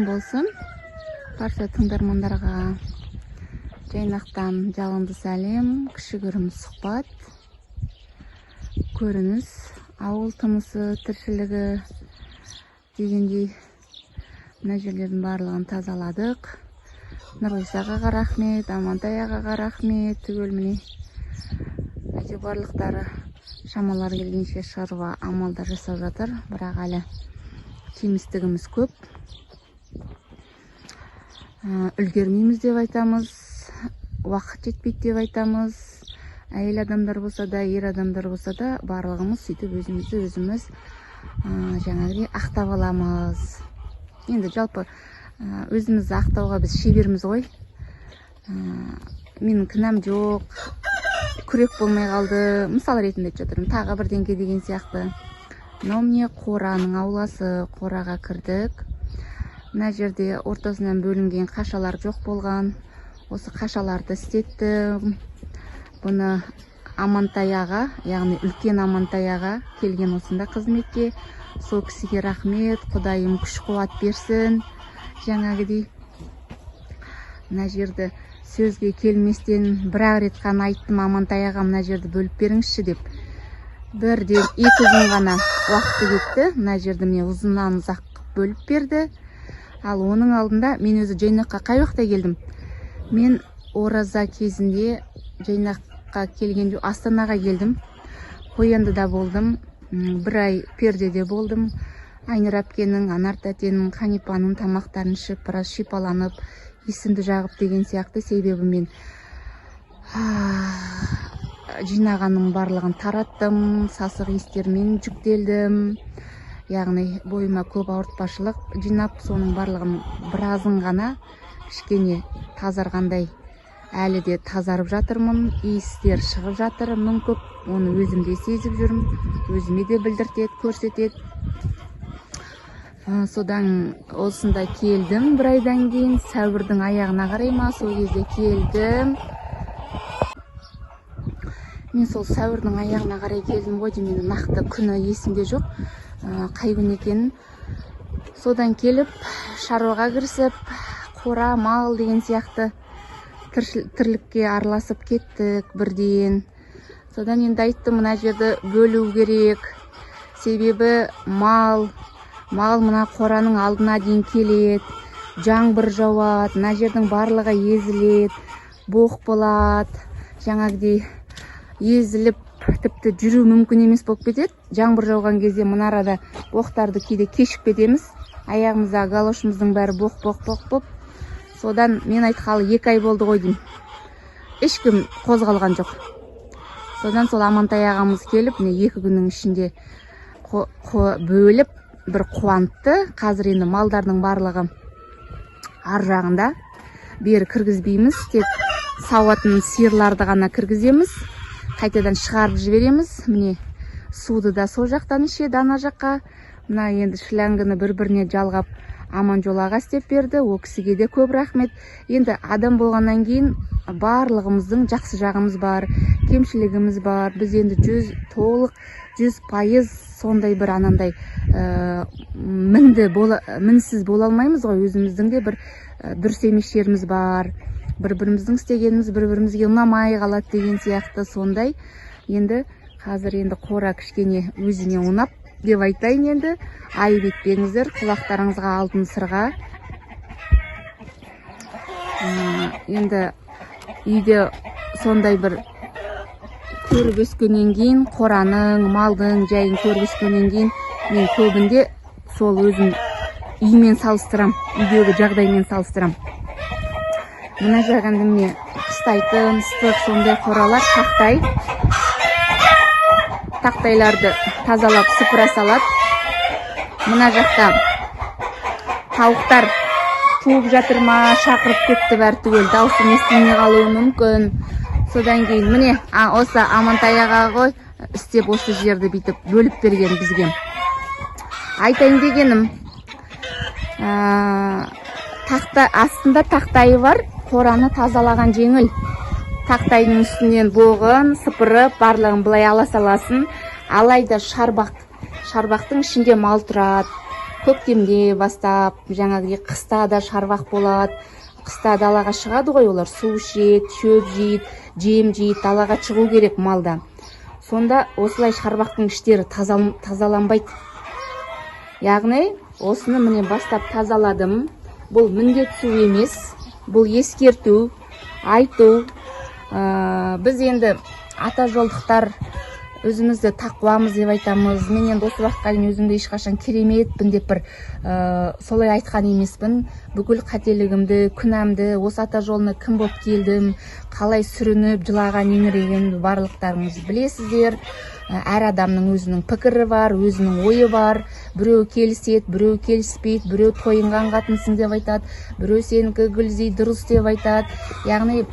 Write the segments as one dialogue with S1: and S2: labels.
S1: Сәлем болсын барша тыңдармандарға! Жайнақтан жалынды сәлем. Кішігірім сұхбат, көрініс, ауыл тынысы, тіршілігі дегендей. Мына жерлердің барлығын тазаладық. Нұрғиса ағаға рахмет, Амантай ағаға рахмет. Түгел, міне, әйтеуір барлықтары шамалары келгенше шаруа, амалдар жасап жатыр. Бірақ әлі кемістігіміз көп. Үлгермейміз деп айтамыз, уақыт жетпейді деп айтамыз. Әйел адамдар болса да, ер адамдар болса да, барлығымыз сөйтіп өзімізді өзіміз жаңағыдай ақтап аламыз. Енді жалпы өзімізді ақтауға біз шеберміз ғой. Менің кінәм жоқ, күрек болмай қалды, мысал ретінде айтып жатырмын, тағы бірдеңке деген сияқты. Мынау, міне, қораның ауласы. Қораға кірдік. Мына жерде ортасынан бөлінген қашалар жоқ болған. Осы қашаларды істетті. Бұны Амантай аға, яғни үлкен Амантай аға келген осында қызметке. Сол кісіге рахмет, құдайым күш қуат берсін. Жаңағыдей мына жерді сөзге келместен бір ақ рет қана айттым: «Амантай аға, мына жерді бөліп беріңізші», – деп. Бірден 2 күн ғана уақыты кетті, мына жерді, міне, ұзыннан ұзақ бөліп берді. Ал оның алдында мен өзі Жайнаққа қай уақытта келдім? Мен ораза кезінде Жайнаққа келген, Астанаға келдім. Қояндыда болдым, бір ай Пердеде болдым. Айнұр әпкенің, Анар тәтенің, Қанипаның тамақтарын ішіп, біраз шипаланып, есімді жағып деген сияқты. Себебі мен жинағанның барлығын тараттым, сасық иістермен жүктелдім, яғни бойыма көп ауыртпашылық жинап, соның барлығын біразын ғана кішкене тазарғандай. Әлі де тазарып жатырмын, иістер шығып жатыр мың көп, оны өзім де сезіп жүрмін, өзіме де білдіртеді, көрсетеді. Содан осында келдім бір айдан кейін, сәуірдің аяғына қарай ма, сол кезде келдім. Мен сол сәуірдің аяғына қарай келдім ғой деймін, енді нақты күні есімде жоқ, қай күн екенін. Содан келіп, шаруаға кірісіп, қора, мал деген сияқты тірлікке араласып кеттік бірден. Содан енді айттым: мына жерді бөлу керек, себебі мал мына қораның алдына дейін келеді, жаңбыр жауады, мына жердің барлығы езіледі, боқ болады. Жаңағыдей езіліп, тіпті жүру мүмкін емес болып кетеді жаңбыр жауған кезде. Мына арада боқтарды кейде кешіп кетеміз, аяғымыздағы галошымыздың бәрі боқ, боқ, боқ болып. Содан мен айтқалы 2 ай болды ғой деймін, ешкім қозғалған жоқ. Содан сол Амантай ағамыз келіп, міне, 2 күннің ішінде бөліп, бір қуантты. Қазір енді малдардың барлығы ар жағында, бері кіргізбейміз, тек сауатын сиырларды ғана кіргіземіз, қайтадан шығарып жібереміз. Міне, суды да сол жақтан ішеді, ана жаққа. Мына енді шлангыны бір біріне жалғап, Аманжол аға істеп берді, ол кісіге де көп рахмет. Енді адам болғаннан кейін барлығымыздың жақсы жағымыз бар, кемшілігіміз бар. Біз енді жүз толық, 100% сондай бір анандай мінді бола, мінсіз бола алмаймыз ғой. Өзіміздің де бір дұрыс емес жеріміз бар, бір біріміздің істегеніміз бір бірімізге ұнамай қалады деген сияқты. Сондай енді қазір енді қора кішкене өзіме ұнап деп айтайын. Енді айып етпеңіздер, құлақтарыңызға алтын сырға. Енді үйде сондай бір көріп өскеннен кейін, қораның, малдың жайын көріп өскеннен кейін, мен көбінде сол өзім үймен салыстырам, үйдегі жағдаймен салыстырам. Мына жақ енді, міне, қыстайтын ыстық сондай қоралар, тақтай. Тақтайларды тазалап, сыпыра салады. Мына жақта тауықтар туып жатыр ма, шақырып кетті бәрі түгел, дауысым естілмей қалуы мүмкін. Содан кейін, міне, осы Амантай аға ғой істеп, осы жерді бүйтіп бөліп берген бізге. Айтайын дегенім, тақта астында тақтайы бар қораны тазалаған жеңіл. Тақтайдың үстінен боғын сыпырып, барлығын былай ала саласың. Алайда шарбақ, шарбақтың ішінде мал тұрады. Көктемде бастап, жаңағыдай қыста да шарбақ болады. Қыста далаға шығады ғой олар, су ішеді, шөп жейді, жем жейді, далаға шығу керек малда. Сонда осылай шарбақтың іштері тазаланбайды. Яғни осыны, міне, бастап тазаладым. Бұл міндетсу емес, бұл ескерту, айту. Біз енді ата жолдықтар өзімізді тақуамыз деп айтамыз. Мен енді осы уақытқа дейін өзімді ешқашан кереметпін деп бір солай айтқан емеспін. Бүкіл қателігімді, күнәмді, осы ата жолына кім болып келдім, қалай сүрініп, жылаған, еңірегенімді барлықтарыңыз білесіздер. Әр адамның өзінің пікірі бар, өзінің ойы бар. Біреу келіседі, біреу келіспейді, біреу тойынған қатынсың деп айтады, біреу сенікі, Гүлзи, дұрыс деп айтады. Яғни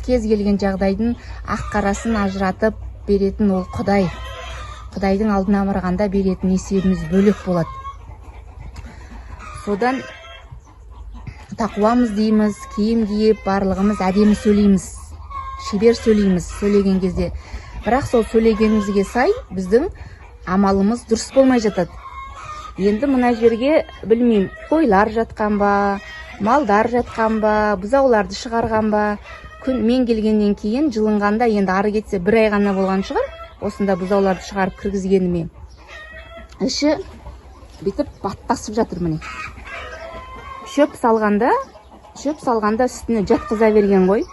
S1: кез келген жағдайдың ақ қарасын ажыратып беретін ол Құдай. Құдайдың алдына барғанда беретін есебіміз бөлек болады. Содан тақуамыз дейміз, киім киіп, барлығымыз әдемі сөйлейміз, шебер сөйлейміз сөйлеген кезде. Бірақ сол сөйлегенімізге сай біздің амалымыз дұрыс болмай жатады. Енді мына жерге, білмеймін, қойлар жатқан ба, малдар жатқан ба, бұзауларды шығарған ба, күн мен келгеннен кейін жылынғанда, енді ары кетсе бір ай ғана болған шығар осында бұзауларды шығарып кіргізгеніме, іші бүйтіп баттасып жатыр. Міне, шөп салғанда үстіне жатқыза берген ғой.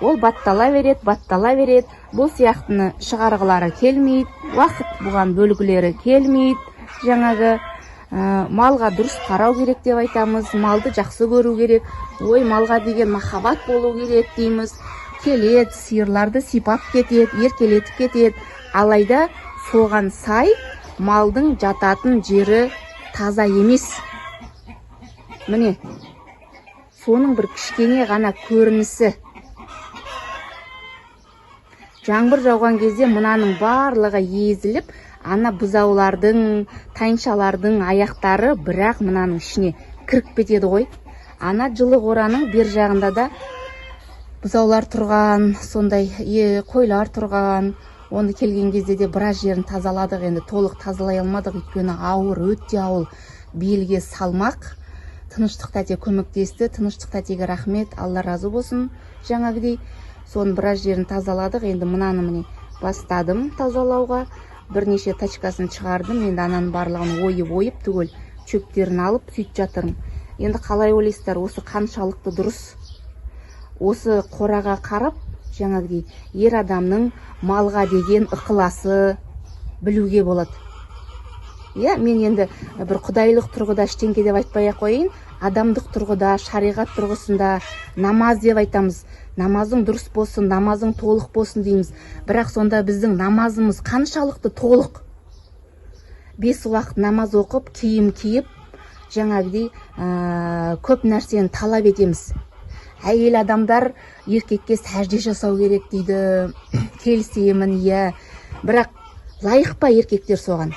S1: Ол баттала береді, баттала береді. Бұл сияқтыны шығарғылары келмейді, уақыт бұған бөлгілері келмейді. Жаңағы малға дұрыс қарау керек деп айтамыз, малды жақсы көру керек, ой, малға деген махаббат болу керек дейміз. Келеді, сиырларды сипап кетеді, еркелетіп кетеді. Алайда соған сай малдың жататын жері таза емес. Міне, соның бір кішкене ғана көрінісі. Жаңбыр жауған кезде мынаның барлығы езіліп, ана бұзаулардың, тайыншалардың аяқтары бірақ мынаның ішіне кіріп кетеді ғой. Ана жылы қораның бер жағында да бұзаулар тұрған, сондай қойлар тұрған. Оны келген кезде де біраз жерін тазаладық. Енді толық тазалай алмадық, өйткені ауыр, өте ауыр, белге салмақ. Тыныштық тәте көмектесті. Тыныштық тәтеге рахмет, Алла разы болсын. Жаңағыдей соның біраз жерін тазаладық. Енді мынаны, міне, бастадым тазалауға, бірнеше тачкасын шығардым. Енді ананың барлығын ойып ойып түгел шөптерін алып, сөйтіп жатырмын. Енді қалай ойлайсыздар, осы қаншалықты дұрыс? Осы қораға қарап, жаңағыдей ер адамның малға деген ықыласы білуге болады, иә. Мен енді бір құдайлық тұрғыда ештеңке деп айтпай ақ қояйын. Адамдық тұрғыда, шариғат тұрғысында намаз деп айтамыз. Намазың дұрыс болсын, намазың толық болсын дейміз. Бірақ сонда біздің намазымыз қаншалықты толық? Бес уақыт намаз оқып, киім киіп, жаңағыдей көп нәрсені талап етеміз. Әйел адамдар еркекке сәжде жасау керек дейді, келісемін, иә. Бірақ лайық па еркектер соған?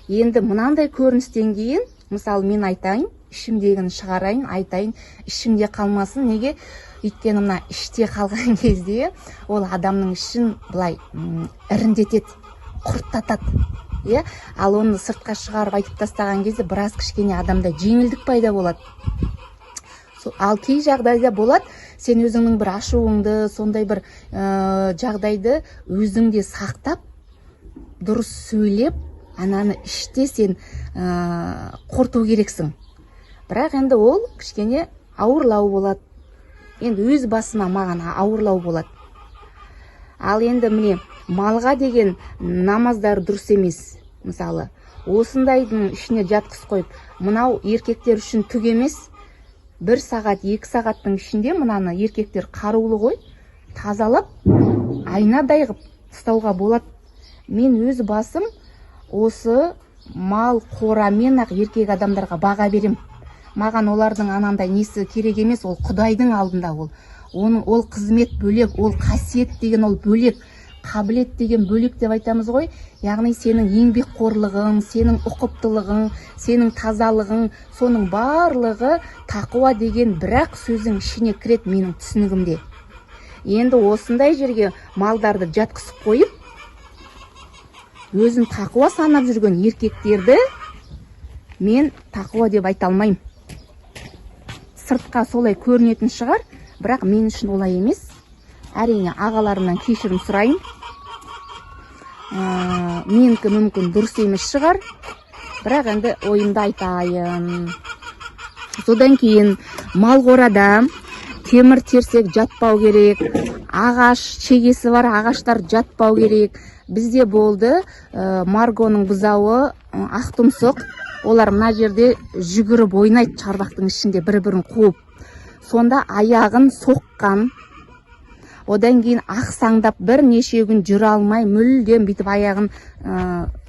S1: Енді мынандай көріністен кейін, мысалы, мен айтайын, ішімдегіні шығарайын, айтайын, ішімде қалмасын. Неге? Өйткені мына іште қалған кезде ол адамның ішін былай іріңдетеді, құрттатады, иә. Ал оны сыртқа шығарып айтып тастаған кезде біраз кішкене адамда жеңілдік пайда болады. Ал кей жағдайда болады, сен өзіңнің бір ашуыңды, сондай бір жағдайды өзіңде сақтап, дұрыс сөйлеп, ананы іште сен қорыту керексің. Бірақ енді ол кішкене ауырлау болады. Енді өз басыма маған ауырлау болады. Ал енді, міне, малға деген намаздар дұрыс емес. Мысалы, осындайдың ішіне жатқызып қойып, мынау еркектер үшін түк емес. Бір сағат, 2 сағаттың ішінде мынаны еркектер қарулы ғой, тазалап, айнадай қылып ұстауға болады. Мен өз басым осы мал қорамен ақ еркек адамдарға баға берем. Маған олардың анандай несі керек емес. Ол Құдайдың алдында, ол оның, ол қызмет бөлек, ол қасиет деген ол бөлек, қабілет деген бөлек деп айтамыз ғой. Яғни сенің еңбекқорлығың, сенің ұқыптылығың, сенің тазалығың, соның барлығы тақуа деген бірақ сөздің ішіне кіреді менің түсінігімде. Енді осындай жерге малдарды жатқызып қойып, Өзін тақуа санап жүрген еркектерді мен тақуа деп айта алмаймын. Сыртқа солай көрінетін шығар, бірақ мен үшін олай емес. Әрине, ағаларымнан кешірім сұраймын. Менікі мүмкін дұрыс емес шығар, бірақ енді ойымды айтайын. Содан кейін мал қорада темір терсек жатпау керек, ағаш шегесі бар ағаштар жатпау керек. Бізде болды, Маргоның бұзауы, ақтұмсық, олар мына жерде жүгіріп ойнайды шарбақтың ішінде бір бірін қуып. Сонда аяғын соққан. Одан кейін ақсаңдап бірнеше күн жүре алмай, мүлдем бүйтіп аяғын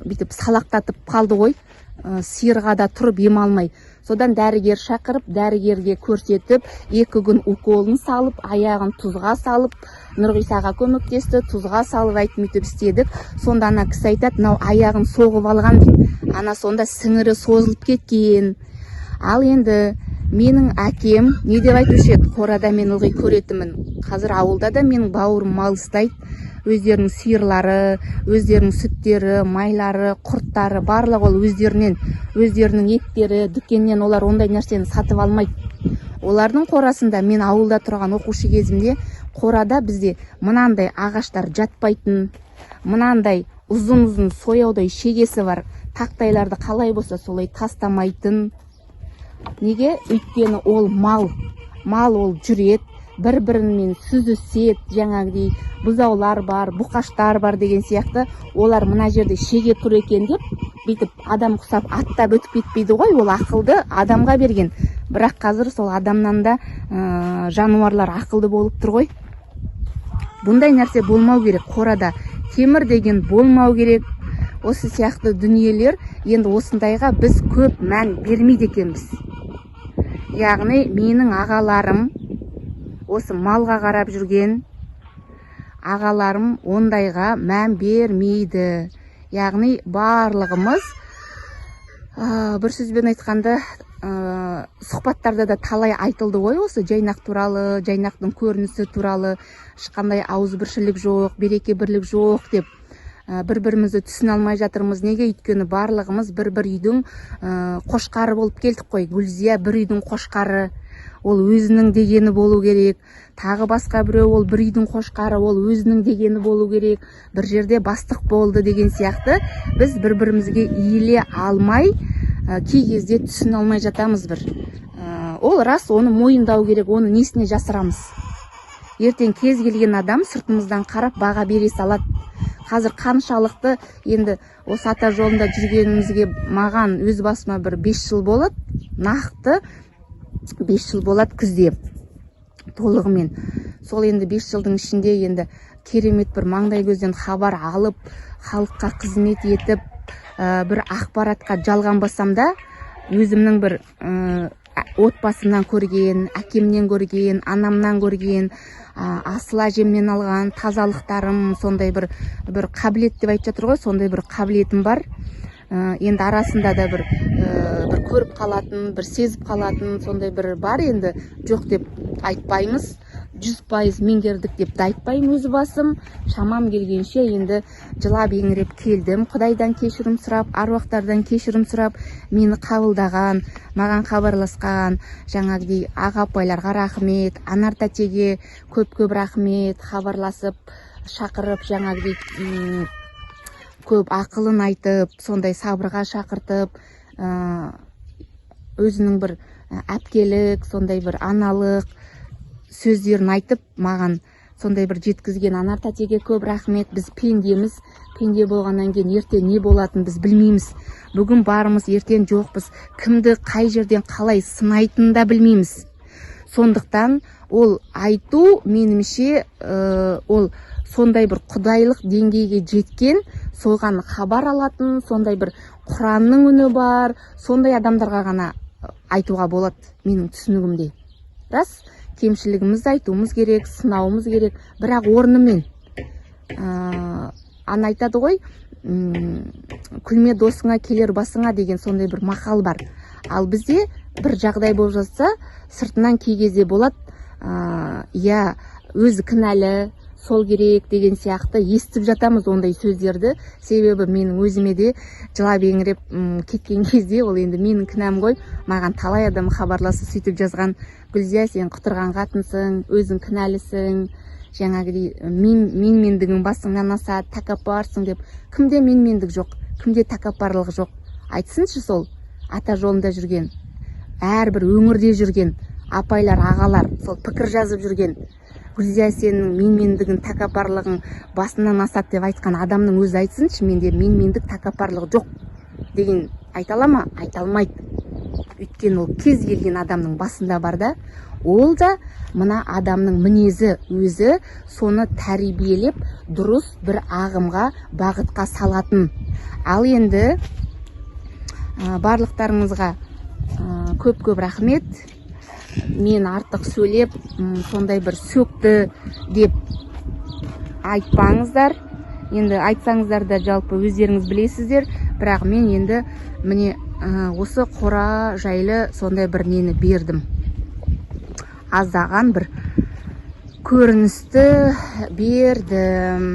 S1: бүйтіп салақтатып қалды ғой. Сиырға да тұрып ем алмай. Содан дәрігер шақырып, дәрігерге көрсетіп, 2 күн уколын салып, аяғын тұзға салып, Нұрғисаға көмектесті, тұзға салып, әйтіп бүйтіп істедік. Сонда ана кісі айтады: «Мынау аяғын соғып алған», – дейді. Ана сонда сіңірі созылып кеткен. Ал енді менің әкем не деп айтушы еді? Қорада мен ылғи көретінмін. Қазір ауылда да менің бауырым мал ұстайды. Өздерінің сиырлары, өздерінің сүттері, майлары, құрттары, барлығы ол өздерінен, өздерінің еттері. Дүкеннен олар ондай нәрсені сатып алмайды. Олардың қорасында, мен ауылда тұрған оқушы кезімде, қорада бізде мынандай ағаштар жатпайтын, мынандай ұзын ұзын сояудай шегесі бар тақтайларды қалай болса солай тастамайтын. Неге? Өйткені ол мал, мал ол жүреді, бір бірімен сүзіседі. Жаңағыдей бұзаулар бар, бұқаштар бар деген сияқты. Олар мына жерде шеге тұр екен деп, бүйтіп адам құсап аттап өтіп кетпейді ғой. Ол ақылды адамға берген. Бірақ қазір сол адамнан да жануарлар ақылды болып тұр ғой. Бұндай нәрсе болмау керек. Қорада темір деген болмау керек. Осы сияқты дүниелер. Енді осындайға біз көп мән бермейді екенбіз. Яғни менің ағаларым, осы малға қарап жүрген ағаларым ондайға мән бермейді. Яғни барлығымыз, бір сөзбен айтқанда, сұхбаттарда да талай айтылды ғой осы Жайнақ туралы, Жайнақтың көрінісі туралы. Ешқандай ауызбіршілік жоқ, береке бірлік жоқ деп, бір бірімізді түсіне алмай жатырмыз. Неге? Өйткені барлығымыз бір бір үйдің қошқары болып келдік қой. Гүлзия бір үйдің қошқары, ол өзінің дегені болу керек. Тағы басқа біреу, ол бір үйдің қошқары, ол өзінің дегені болу керек, бір жерде бастық болды деген сияқты. Біз бір бірімізге иіле алмай, кей кезде түсіне алмай жатамыз бір. Ол рас, оны мойындау керек. Оны несіне жасырамыз? Ертең кез келген адам сыртымыздан қарап баға бере салады. Қазір қаншалықты енді осы ата жолында жүргенімізге маған өз басыма бір 5 жыл болады, нақты 5 жыл болады күзде толығымен. Сол енді 5 жылдың ішінде енді керемет бір маңдай көзден хабар алып, халыққа қызмет етіп, бір ақпаратқа жалғанбасам да, өзімнің бір отбасымнан көрген, әкемнен көрген, анамнан көрген, асыл әжемнен алған тазалықтарым, сондай бір қабілет деп айтып жатыр ғой, сондай бір қабілетім бар. Енді арасында да бір көріп қалатын, бір сезіп қалатын сондай бір бар. Енді жоқ деп айтпаймыз, 100% меңгердік деп те айтпаймын. Өз басым шамам келгенше енді жылап еңіреп келдім, құдайдан кешірім сұрап, аруақтардан кешірім сұрап. Мені қабылдаған, маған хабарласқан жаңағыдей аға апайларға рахмет, Анар тәтеге көп көп рахмет. Хабарласып, шақырып, жаңағыдей көп ақылын айтып, сондай сабырға шақыртып, өзінің бір әпкелік, сондай бір аналық сөздерін айтып, маған сондай бір жеткізген Анар тәтеге көп рахмет. Біз пендеміз. Пенде болғаннан кейін ертең не болатынын біз білмейміз. Бүгін бармыз, ертең жоқпыз. Кімді қай жерден қалай сынайтынын да білмейміз. Сондықтан ол айту, меніңше, ол сондай бір құдайлық деңгейге жеткен, соған хабар алатын, сондай бір құранның үні бар, сондай адамдарға ғана айтуға болады менің түсінігімде. Рас, кемшілігімізді айтуымыз керек, сынауымыз керек, бірақ орнымен. Ана айтады ғой, «Күлме досыңа, келер басыңа» деген сондай бір мақал бар. Ал бізде бір жағдай болып жатса, сыртынан кей кезде болады, иә, өзі кінәлі, Сол керек деген сияқты естіп жатамыз ондай сөздерді. Себебі менің өзіме де жылап еңіреп кеткен кезде, ол енді менің кінәм ғой, маған талай адам хабарласып сөйтіп жазған: «Гүлзия, сен құтырған қатынсың, өзің кінәлісің, жаңағыдей менмендігің басыңнан асады, тәкаппарсың» деп. Кімде менмендік жоқ, кімде тәкаппарлық жоқ, айтсыншы? Сол ата жолында жүрген, әрбір өңірде жүрген апайлар, ағалар, сол пікір жазып жүрген, «Гүлзия, сенің менмендігің, тәкаппарлығың басынан асады» деп айтқан адамның өзі айтсыншы, менде менмендік, тәкаппарлық жоқ деген айта ала ма? Айта алмайды. Өйткені ол кез келген адамның басында бар да. Ол да мына адамның мінезі өзі соны тәрбиелеп, дұрыс бір ағымға, бағытқа салатын. Ал енді барлықтарыңызға көп көп рахмет. Мен артық сөйлеп, сондай бір сөкті деп айтпаңыздар. Енді айтсаңыздар да, жалпы өздеріңіз білесіздер. Бірақ мен енді міне осы қора жайлы сондай бір нені бердім, аздаған бір көріністі бердім.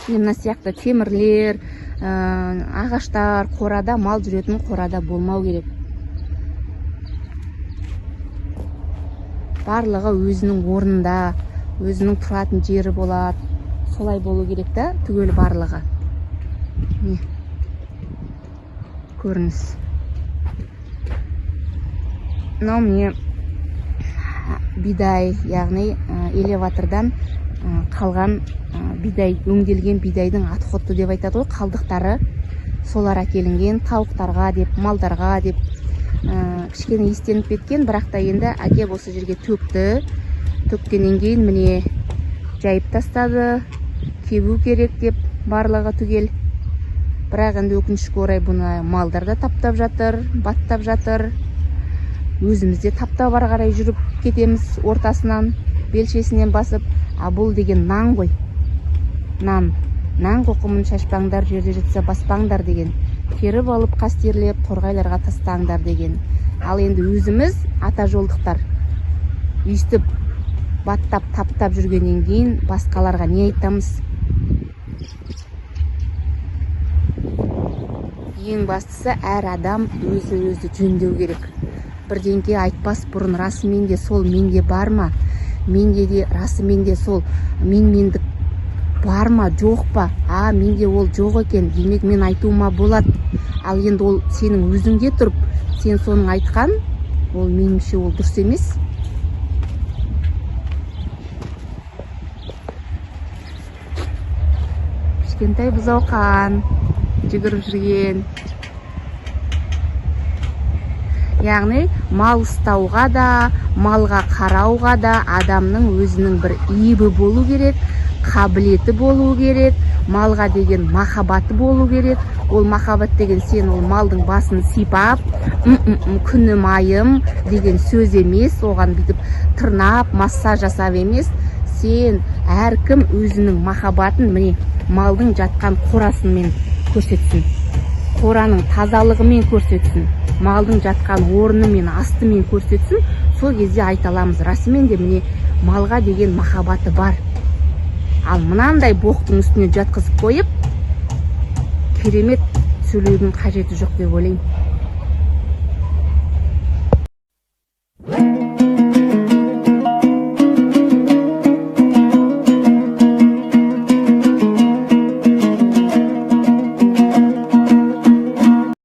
S1: Міне, мына сияқты темірлер, ағаштар қорада, мал жүретін қорада болмау керек. Барлығы өзінің орнында, өзінің тұратын жері болады, солай болу керек та түгел барлығы. Міне, көрініс мынау. Міне, бидай, яғни элеватордан қалған бидай, өңделген бидайдың отходы деп айтады ғой, қалдықтары, солар әкелінген тауықтарға деп, малдарға деп. Кішкене иістеніп кеткен, бірақ та енді әкеп осы жерге төкті. Төккеннен кейін міне жайып тастады, кебу керек деп барлығы түгел. Бірақ енді өкінішке орай бұны малдар да таптап жатыр, баттап жатыр. Өзіміз де таптап ары қарай жүріп кетеміз, ортасынан белшесінен басып. А бұл деген нан ғой, нан. «Нан қоқымын шашпаңдар, жерде жатса баспаңдар» деген, теріп алып қастерлеп торғайларға тастаңдар деген. Ал енді өзіміз ата жолдықтар өйстіп баттап, таптап жүргеннен кейін басқаларға не айтамыз? Ең бастысы, әр адам өзін өзі жөндеу керек. Бірдеңке айтпас бұрын расымен де сол менде бар ма, менде де расымен де сол менмендік бар ма, жоқ па? А менде ол жоқ екен, демек мен айтуыма болады. Ал енді ол сенің өзіңде тұрып, сен соның айтқан, ол меніңше ол дұрыс емес. Кішкентай бұзауқан жүгіріп жүрген. Яғни мал ұстауға да, малға қарауға да адамның өзінің бір ебі болу керек, қабілеті болу керек, малға деген махаббаты болу керек. Ол махаббат деген сен ол малдың басын сипап, «Күнім, айым» деген сөз емес, оған бүйтіп тырнап массаж жасап емес. Сен әркім өзінің махаббатын міне малдың жатқан қорасымен көрсетсін, қораның тазалығымен көрсетсін, малдың жатқан орнымен, астымен көрсетсін. Сол кезде айта аламыз, расымен де міне малға деген махаббаты бар. Ал мынандай боқтың үстіне жатқызып қойып керемет сөйлеудің қажеті жоқ деп ойлаймын.